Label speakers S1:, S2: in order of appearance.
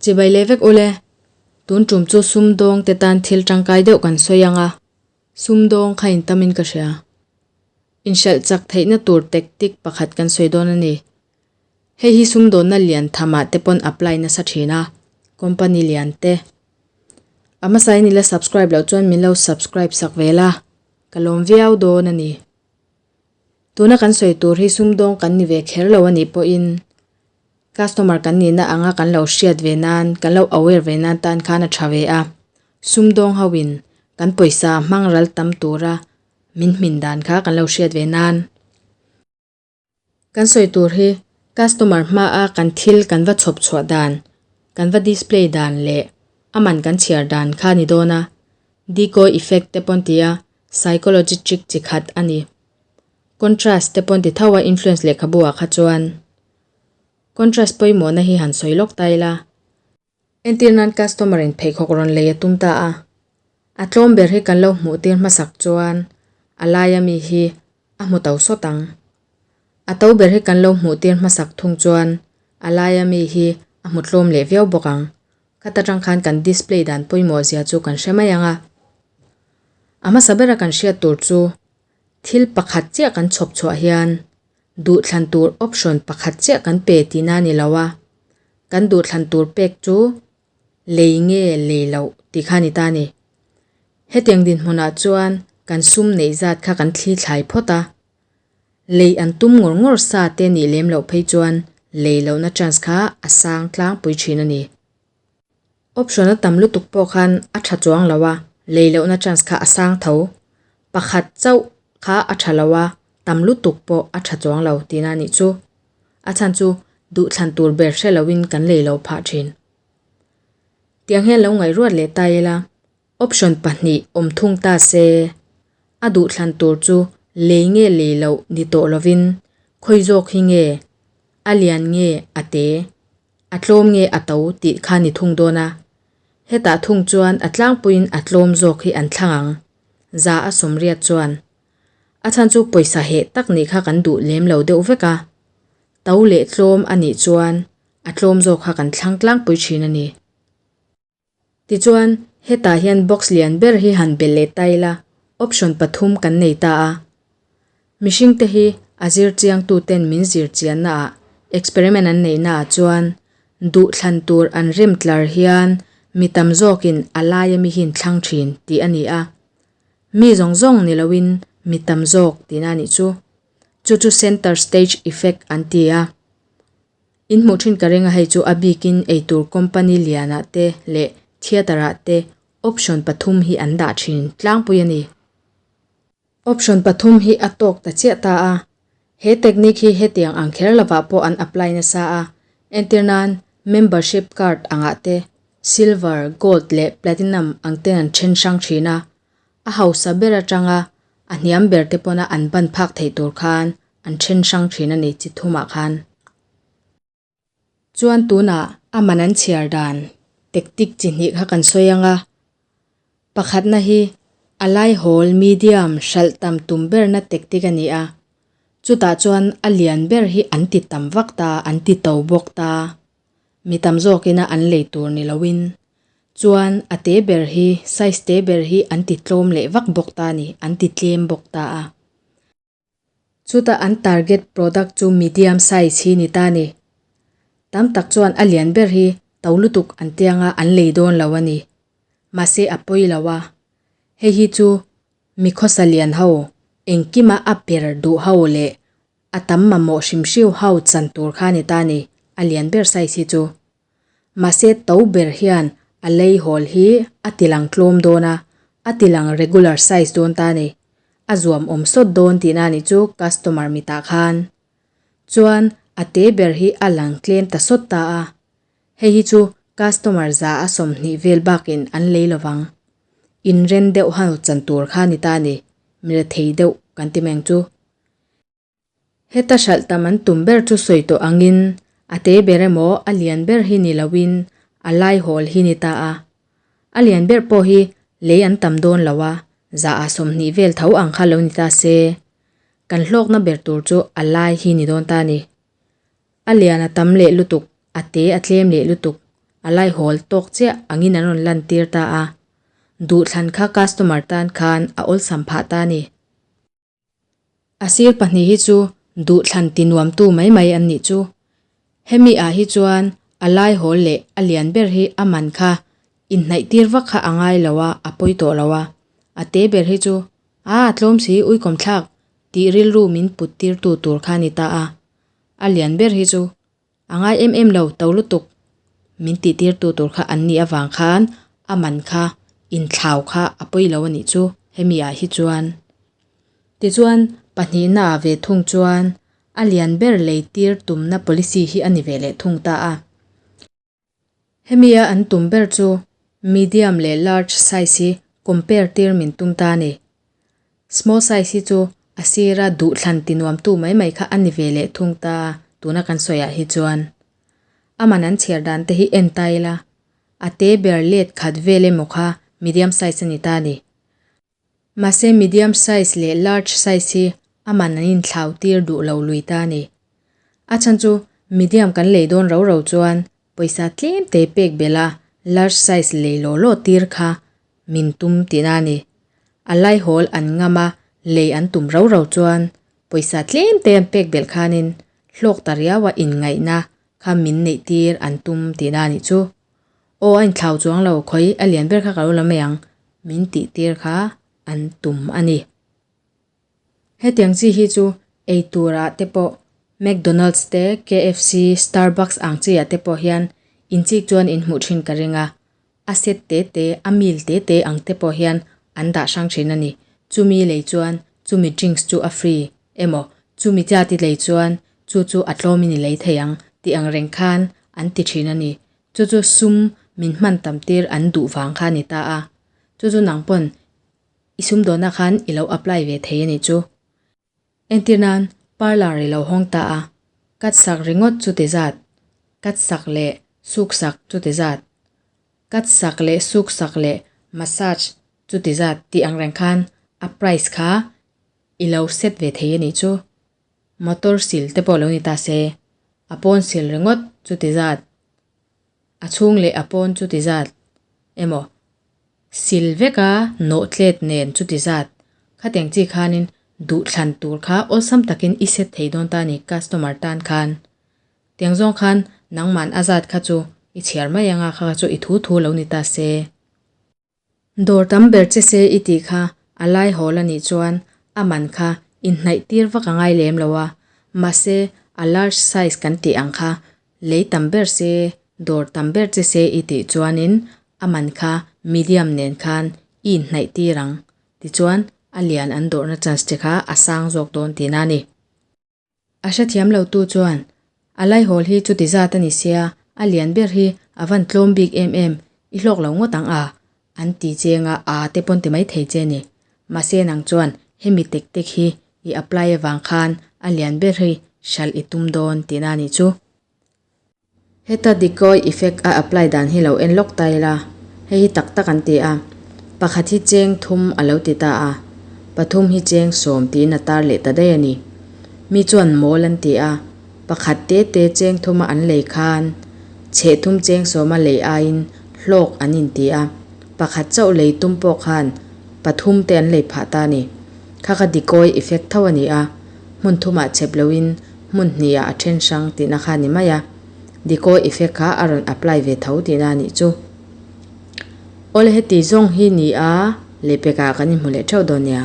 S1: Chibai leh vek ule, tun tum chu sumdawng te tan thil tangkai deuh kan sawi ang a, sumdawng kha in tamin ka hria. Inhralh chak theihna tur tactic pakhat kan sawi dawn a ni. Hei hi sumdawnna lian thamah te pawn apply nasa thin a, company lian te. A hmasain ila subscribe loh chuan min lo subscribe sak ve la, ka lawm viau dawn a ni. Tuna kan sawi tur hi sumdawng kan ni ve kher lo a nih pawhin customer kan nihna anga kan lo hriat ve nan, kan lo aware ve nan tan khan a tha ve a. Sumdawng ho in kan pawisa hmang ral tam tura min hmin dan kha kan lo hriat ve nan. Kan sawi tur hi customer hmaa kan thil kan va chhawp chhuah dan, kan va display dan leh a man kan chhiar dan kha a ni dawn a. Decoy effect te pawn ti a, psychology trick chi khat a ni. Contrast te pawn ti tho a influence lehkhabu ah kha chuan. Contrast pawimawhna hi han sawi lawk ta ila. Entir nan customer in pheikhawk rawn lei a tum ta a, a tlawm ber hi kan lo hmuh tir hmasak chuan a laia mi hi a hmu to sawt ang. A to ber hi kan lo hmuh tir hmasak thung chuan a laia mi hi a hmu tlawm leh viau bawk ang. Khat atang khan kan display dan pawimawh zia chu kan hre mai ang a. A hmasa bera kan hriat tur chu thil pakhat chiah kan chhawp chhuah hian Duhthlan tur option pakhat chiah kan pe tihna a ni lo a, kan duhthlan tur pek chu lei nge lei loh tih kha a ni ta a ni. Hetiang dinhmunah chuan kan sum neih zat kha kan thli thlai phawt a, lei an tum ngawr ngawr sa te nih lem loh phei chuan lei lohna chance kha a sang tlangpui thin a ni. Option a tam lutuk pawh khan a tha chuang lo a, lei lohna chance kha a sang tho. Pakhat chauh kha a tha lo a, tam lutuk pawh a tha chuang lo tihna a nih chu. A chhan chu duhthlan tur ber hre loin kan lei lo phah thin. Tiang hian lo ngaihruat leh ta ila, option pahnih awm thung ta se, a duhthlan tur chu lei nge lei loh ni tawh lovin khawi zawk hi nge a lian nge a te A tlawm nge a to tih kha ni thung dawn a, hetah thung chuan a tlangpuiin a tlawm zawk hi an thlang ang, za a sawmriat chuan. A chhan chu pawisa heh tak nih kha kan duh lem lo deuh vek a, to leh tlawm a nih chuan a tlawm zawk kha kan thlang tlangpui thin a ni. Tichuan, hetah hian box lian ber hi han belh leh ta ila, option pathum kan nei ta a. Mihringte hi a zir chiangtuten min zir chiannaah, experiment an neihnaah chuan duhthlan tur an rem tlar hian mi tam zawkin a laia mi hi thlang thin tih a ni a. Mi zawng zawng ni loin mi tam zawk tihna a nih chu. Chu chu center stage effect an ti a. In hmuh thin ka ring a hei chu a bikin eitur company lianah te leh theatre ah te option pathum hi an dah thin tlangpui a ni. Option pathum hi a tawk ta chiah ta a, he technique hi hetiang ang kher lovah pawh an apply nasa a, entir nan membership card angah te silver, gold leh platinum ang ten an then hrang thin a, a hausa ber atanga a hniam ber te pawna an ban phak theih tur khan an then hrang thin a ni chi thumah khan. Chuan tunah a man an chhiar dan tactic chi hnih kha kan sawi ang a, pakhatna hi a laihawl medium hralh tam tum berna tactic a ni a, chutah chuan a lian ber hi an ti tam vak ta, an ti to bawk ta, mi tam zawkina an lei tur ni loin chuan a te ber hi size te ber hi an ti tlawm leh vak bawk ta a ni, an ti tlem bawk ta a. Chuta an target product chu medium size hi ni ta ni. Tam tak chuan a lian ber hi to lutuk an tianga an lei dawn lo a ni. Mahse a pawi lo a. Hei hi chu mi khawsa lian ho, engkima a per duh ho leh a tam mamawh hrim hriu ho chan tur kha ni ta ni, a lian ber size hi chu. Mahse to ber hian a lei hawl hi a tilang tlawm dawn a, a tilang regular size dawn ta ni. A zuam awm sawt dawn tihna nih chu customer mitah khan. Chuan a te ber hi a lang tlem ta sawt ta a. Hei hi chu customer za a 20 vel bakin an lei lovang. Inren deuh ho chan tur kha ni ta ni, mirethei deuh kan ti meng chu. Heta hralh tam an tum ber chu sawi tawh angin a te ber emaw a lian ber hi ni loin a laihawl hi ni ta a. A lian ber pawh hi lei an tam dawn lo a, za ah 20 vel tho ang kha lo ni ta se. Kan hlawkna ber tur chu a lai hi ni dawn ta a ni. A lian a tam leh lutuk, a te a tlem leh lutuk. A laihawl tawk chiah angin an rawn lantir ta a. Duhthlan kha customer tan khan a awlsam phah ta a ni. A sir pahnih hi chu duhthlan ti nuamtu mai mai an nih chu. Hemi ah hi chuan a laihawl leh a lian ber hi a man kha inhnaih tir vak kha a ngai lo a, a pawi tawh lo a. A te ber hi chu a tlawm si uikawm thlak tih rilru min put tirtu tur kha a ni ta a. A lian ber hi chu A ngai em em lo to lutuk min tih tirtu tur kha an nih avang khan a man kha inthlau kha a pawi lo a nih chu hemi ah hi chuan. Tichuan pahnihna ah ve thung chuan a lian ber lei tir tumna policy hi a ni ve leh thung ta a. Hemi a an tum ber chu medium leh large size hi compare tir min tum ta a ni. Small size hi chu a sira duhthlan ti nuamtu mai mai kha a ni ve leh thung ta a, tuna kan sawiah hi chuan. A man an chhiar dan te hi en ta ila, a te ber let khat vel emaw kha medium size a ni ta a ni. Mahse medium size leh large size hi a man an inthlau tir duh lo lui ta a ni. A chhan chu medium kan lei dawn ro ro chuan pawisa tlem te pek belh a large size lei law law tir kha min tum tihna a ni. A laihawl an ngam a lei an tum ro ro chuan pawisa tlem te an pek belh khanin hlawk ta riau a inngaihna kha min neih tir an tum tihna a nih chu. Aw a inthlau chuang lo khawi a lian ber kha ka lo la mai ang min tih tir kha an tum a ni. Hetiang chi hi chu ei turah te pawh McDonald's te, KFC, Starbucks ang chi ah te pawh hian inchik chuan in hmuh thin ka ring a. A set te te, a meal te te ang te pawh hian an dah hrang thin a ni. Chumi lei chuan chumi drinks chu a free emaw chumi chati lei chuan chu chu a tlawmin i lei thei ang tih ang reng khan an ti thin a ni. Chu chu sum min hman tam tir an duh vang kha a ni ta a. Chu chu nang pawn I sumdawnah khan i lo apply ve thei a nih chu. Entir nan parlour i lo hawng ta a, cut sak ringawt chu ti zat, cut sak leh suk sak chu ti zat, cut sak leh suk sak leh massage chu ti zat tih ang reng khan a price kha i lo set ve thei a nih chu. Motor sil te pawh lo ni ta se, a pawn sil ringawt chu ti zat, a chhung leh a pawn chu ti zat emaw sil veka nawh tlet nen chu ti zat khatiang chi khanin duhthlan tur kha awlsam takin i set thei dawn ta a ni customer tan khan tiang zawng khan nangman a zat kha chu i chhiar mai anga kha kha chu i thu thu lo ni ta se. Dawr tam ber che se i tih kha a lai hawl a nih chuan a man kha inhnaih tir vak a ngai lem lo a, mahse a large size kan tih ang kha lei tam ber se dawr tam ber che se i tih chuanin a man kha medium nen khan i inhnaih tir ang tichuan a lian an dawrhna chance che kha a sang zawk dawn tihna a ni. A hrethiam lo tu chuan, A laihawl hi chuti zat a ni sia, a lian ber hi a van tlawm bik em em, i hlawk lo ngawt ang a, an ti cheng a, aa te pawn ti mai thei che ni. Mahse nang chuan hemi tek tek hi i apply avang khan a lian ber hi hralh i tum dawn tihna a nih chu. Heta decoy effect a apply dan hi lo en lawk ta ila, hei hi tak tak an ti a, pakhat hi cheng thum a lo ti ta a, pathum hi cheng sawm tiin a tar leh ta daih a ni. Mi chuan mawl an ti a, pakhat te te cheng thuma an lei khan chheh thum cheng sawma lei aiin hlawk an inti a, pakhat chauh lei tum pawh khan pathum te an lei phah ta a ni. Kha kha decoy effect tho a ni a, hmun thumah chep loin hmun hnihah a then hrang tihna kha a ni mai a, decoy effect kha a rawn apply ve tho tihna a nih chu. Awle heti zawng hi ni a, lehpekah kan inhmu leh theuh dawn nia.